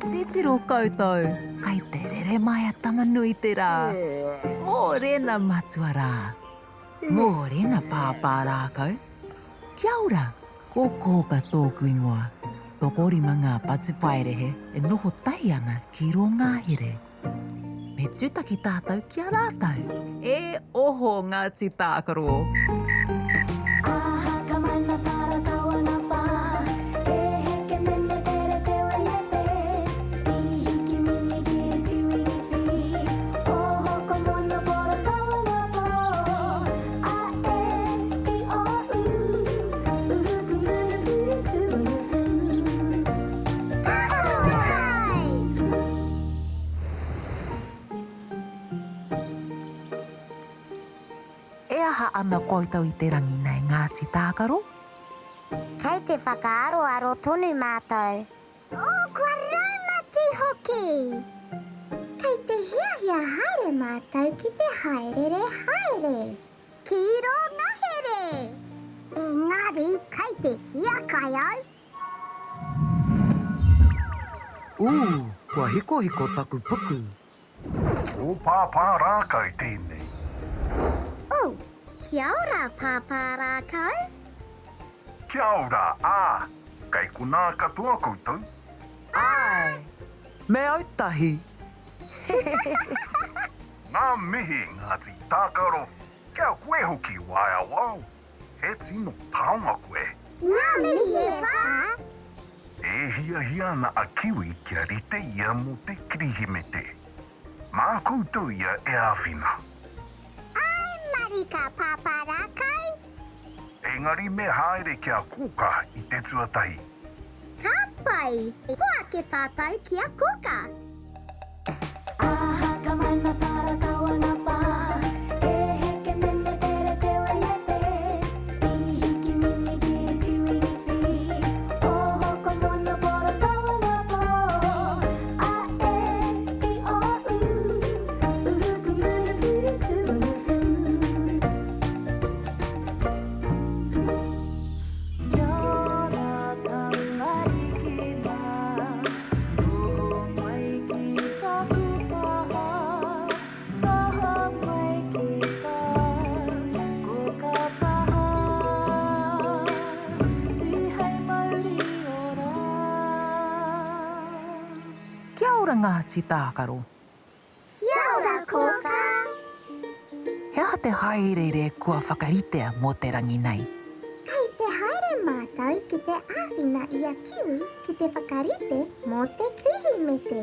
Titiro koutou, kai te rere mai a Tama-nui-te-rā. Mōrena matua rā. Mōrena pāpā rākau. Kia ora, ko Kōka tōku ingoa. Tokorima ngā patupaiarehe e noho tahi ana ki rō ngahere. Me tūtaki tātou ki a rātou. E oho Ngāti Tākaro! E aha ana koutou i te rangi nei, Ngāti Tākaro? Kei te whakaaroaro tonu mātou. Oh, kua raumati hoki! Kei te hiahia haere mātou ki te haerere haere. Ki rō ngahere! Engari, kei te hiakai au. Ū, kua hikohiko taku puku. Ko Pāpā Rākau tēnei. Oh, kia ora Pāpā Rākau. Kia ora, ā, kei konā katoa koutou? Āe! Me autahi! Ngā mihi Ngāti Tākaro, kia koe hoki Waeawao. He tino taonga koe. Ngā mihi e pā! E hiahia ana a Kiwi kia rite ia mō te Kirihimete. Mā koutou ia e āwhina. Āe marika Pāpā Rākau! Engari me haere ki a Kōka i te tuatahi. Ka pai! Hoake tātou ki a Kōka! Noho mai ki taku taha, taha mai ki tā, ko ka taha, tihei mauri ora. Kia ora Ngāti Tākaro. Kia ora Kōkā! He aha te hāereere kua whakaritea mō te rangi nei? Kei te haere mātou ki te āwhina i a Kiwi ki te whakarite mō te Kirihimete.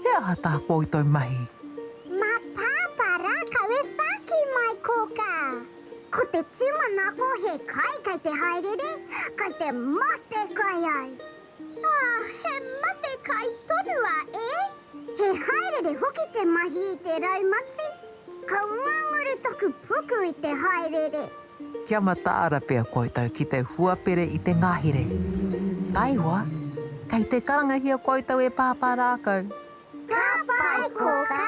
He aha tā koutou mahi? Mā Pāpā rākau e whāki mai, Kōkā! Ko te tūmanako he kai kei te hāereere, kei te mate kai au! Ā, he mate kai tonu a e! He haerere hoki te mahi i te raumati, ka ngunguru taku puku i te haerere. Kia mataara pea koutou ki te huapere i te ngahere. Taihoa, kei te karangahia koutou e Pāpā Rākau. Ka pai, Kōkā!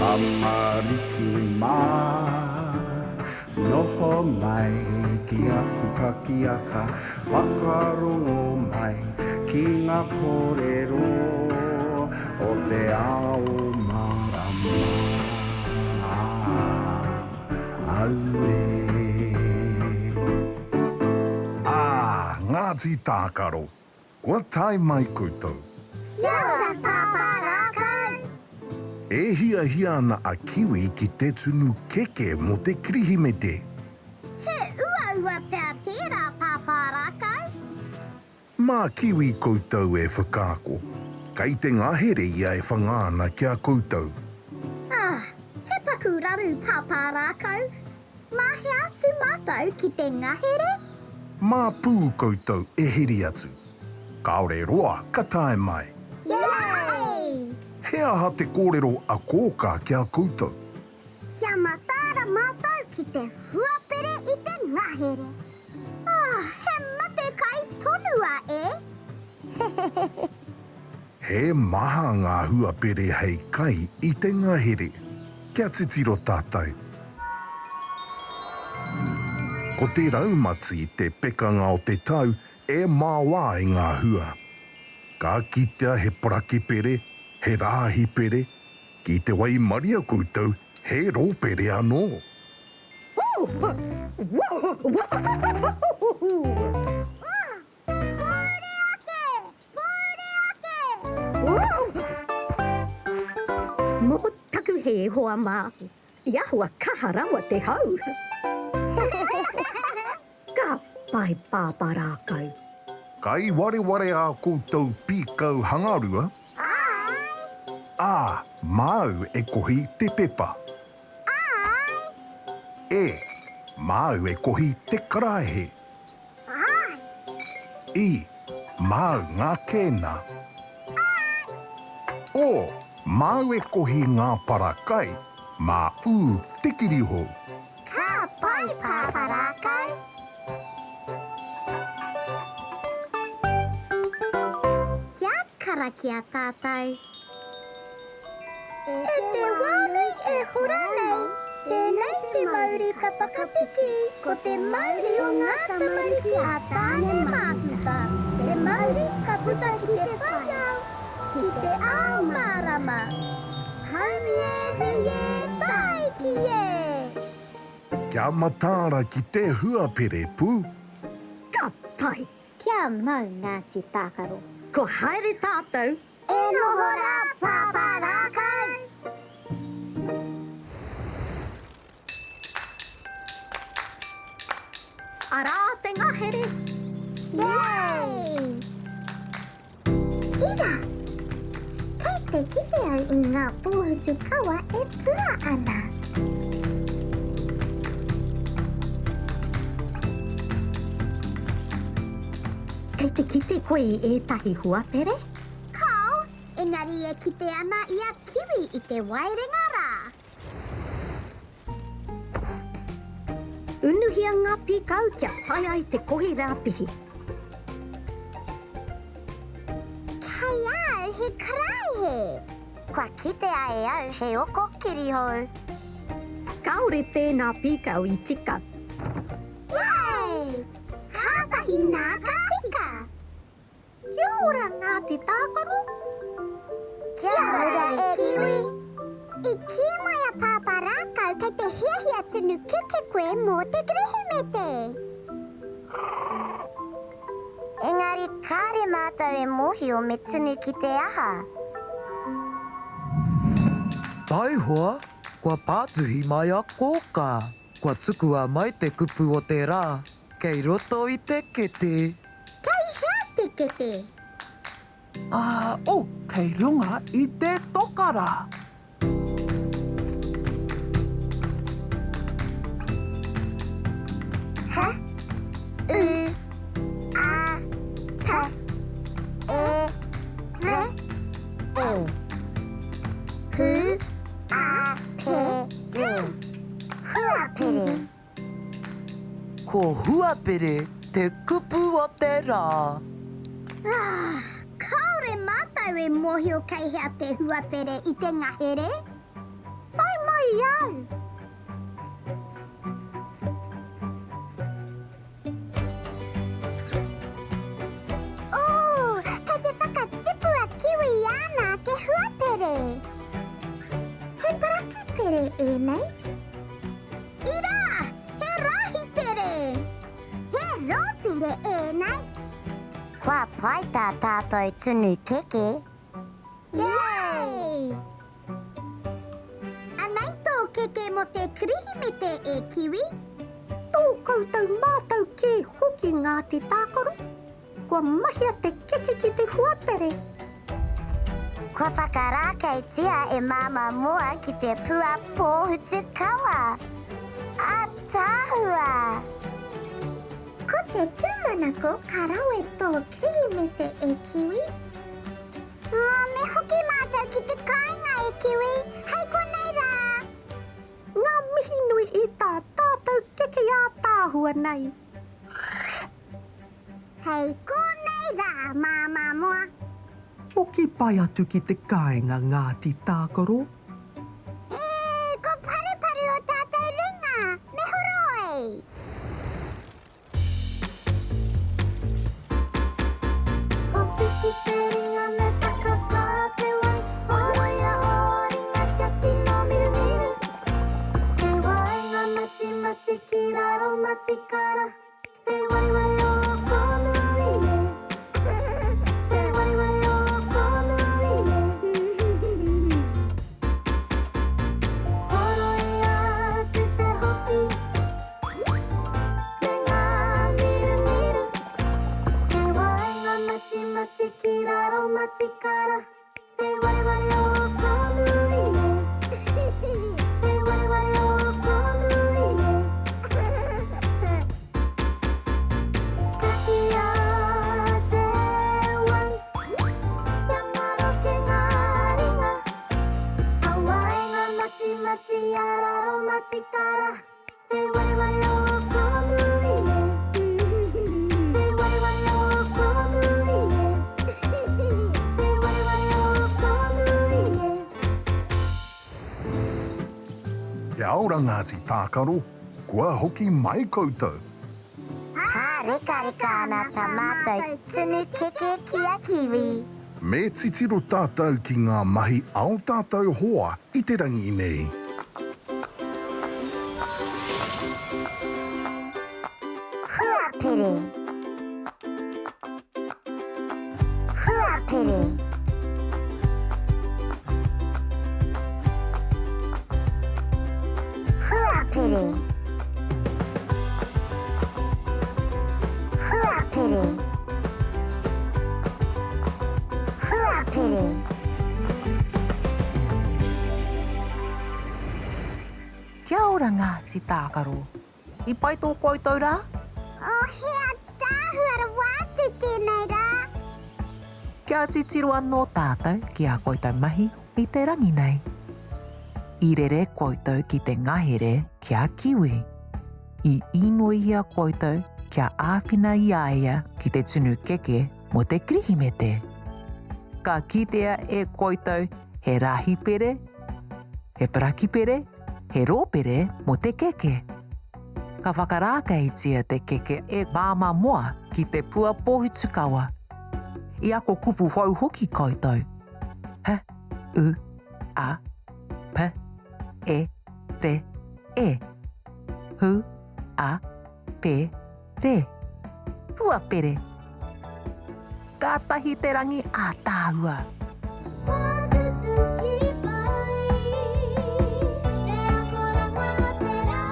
Tamariki mā, noho mai ki aku pakiaka, whakarongo mai ki ngā kōrero o te ao mārama. Auē. Ā, Ngāti Tākaro, kua tae mai koutou. Kia ora Pāpā Rākau! E hiahia ana a Kiwi ki te tunu keke mō te Kirihimete. He uaua pea tērā Pāpā Rākau. Mā Kiwi koutou e whakaako. Kei te ngahere ia e whanga ana ki a koutou. Ah, he paku raru Pāpā Rākau. Mā hea atu mātou ki te ngahere? Mā Pū koutou e heri atu. Kāore roa ka tae mai. Yay! He aha te kōrero a Kōkā ki a koutou? Kia mataara mātou ki te huapere i te ngahere. Ah, he mate kai tonu a e! Hehehehe. He maha ngā huapere hei kai i te ngahere. Kia titiro tātou. Ko te raumati te pekanga o te tau e maoa ai ngā hua. Ka kitea he parakipere, he rāhipere, ki te waimaria koutou he rōpere anō. Pōuri ake! Pōuri ake! Mō taku hē, hoa mā, i ahua kaha rawa te hau. Ka pai Pāpā Rākau. Kai wareware ā koutou pīkau hangarua. Āe! Ā, māu e kohi te pepa. Āe! E, māu e kohi te karaehe. Āe! I, māu ngā kēna. Āe! O, māu e kohi ngā para kai, mā ū te kirihou. Ka pai Pāpā Rākau! Kia karakia tātou. E te wā nei e hora nei, tēnei te mauri ka whakapiki, ko te mauri o ngā tamariki a Tāne Māhuta, te mauri ka puta ki te whai ao, ki te ao mārama. Haumi e, hui e, tāiki e! Kia mataara ki te huapere pu. Ka pai! Kia mau Ngāti Tākaro. Ko haere tātou E noho rā Pāpā Rākau! Arā te ngahere! Yay! Ira! Kei te kite au i ngā pōhutukawa e pua ana. Kei te kite koe i ētahi huapere? Kāo, engari e kite ana i a Kiwi i te waerenga rā. Unuhia ngā pīkau kia tae ai te kohi rāpihi. Kei a au he karaehe. Kua kitea e au he oko kirihou. Kāore tēnā pīkau i tika. Yay! Kātahi nā ka tika! Kia ora Ngāti Tākaro! Kia ora e Kiwi! I kī mai a Pāpā Rākau kei te hiahia tunu keke koe mō te Kirihimete. Engari kāre mātou e mōhio me tunu ki te aha. Taihoa, kua pātuhi mai a Kōkā. Kua tukua mai te kupu o te rā kei roto i te kete. Kei hea te kete? Ā, oh, kei runga i te toka rā. H, U, A, P, E, R, E. Pu, A, P, R. Huapere. Ko huapere te kupu o te rā. Ah, kāore mātou e mōhio kei hea te huapere i te ngahere. Whai mai i au! Ooh, kei te whakatipu a Kiwi i āna ake huapere. He parakipere ēnei. Irā, he rahipere! He rōpere ēnei. Kua pai tā tātou tunu keke. Yay! Anei tō keke mō te Kirihimete e Kiwi. Tō koutou mātau kē hoki Ngāti Tākaro. Kua mahia te keke ki te huapere. Kua whakarākeitia e Māmā Moa ki te pua pōhutukawa. Ātaahua! Ko te tūmanako ka rawe tō Kirihimete e Kiwi. Me hoki mātou ki te kāinga e Kiwi, hei konei rā! Ngā mihi nui i tā tātou keke ātaahua nei. Hei konei rā, Māmā Moa. Hoki pai atu ki te kāinga Ngāti Tākaro. E, ko paruparu o tātou ringa, me horoi! matikara Te waewae o Kōnui e Te waewae o Kōnui e Horoi atu te hoki Me ngā mirumiru He waenga matimati ki raro matikara Te waewae o Kōnui e Te waewae o Kōnui e Katia te wai Kia maroke ngā ringa Awaenga matimati a raro matikara Te waewae o Kōnui e Te waewae o Kōnui e Te waewae o Kōnui e. Kia ora Ngāti Tākaro, kua hoki mai koutou. Pārekareka ana tā mātou tunu keke ki a Kiwi. Me titiro tātou ki ngā mahi a o tātou hoa i te rangi nei. Huapere. Huapere. Huapere. Huapere. Huapere. Kia ora Ngāti Tākaro. I pai tō koutou rā? Oh, he ataahua rawa atu tēnei rā. Kia titiro anō tātou ki ā koutou mahi i te rangi nei. I rere koutou ki te ngahere ki a Kiwi. I īnoihia koutou kia āwhina i a ia ki te tunu keke mō te Kirihimete. Ka kitea e koutou he rāhipere, he parakipere, he rōpere mō te keke. Ka whakarākeitia te keke e Māmā Moa ki te pua pōhutukawa. I ako kupu hou hoki koutou. H, U, A, P, E, R, E. Hu, a, pe, re. Huapere. Kātahi te rangi ātaahua. Kua tutuki pai te akoranga o te rā.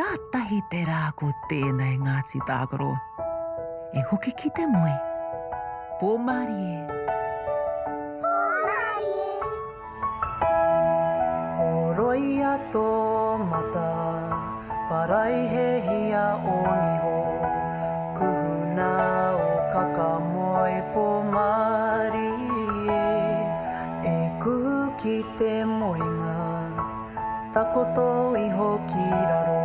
Kātahi te rā ko tēnei Ngāti Tākaro. E hoki ki te moe. Pō mārie. Pō mārie. Horoia tō mata, paraihehia ō niho, kuhuna ō kakamoe pō mārie, e kuhu ki te moenga. Takoto iho ki raro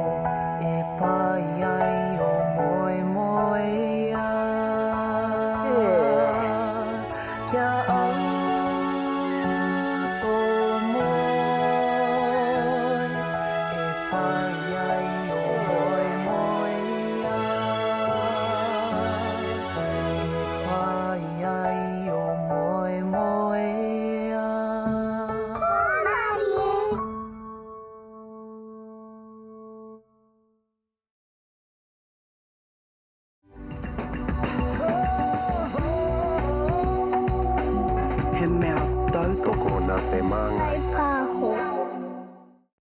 e pai ai o moemoeā. Kia au tō moe e pai ai o moemoeā. E pai ai o moemoeā. Hōmarie! He mea tautoko nā te Māngai. Kaipāho.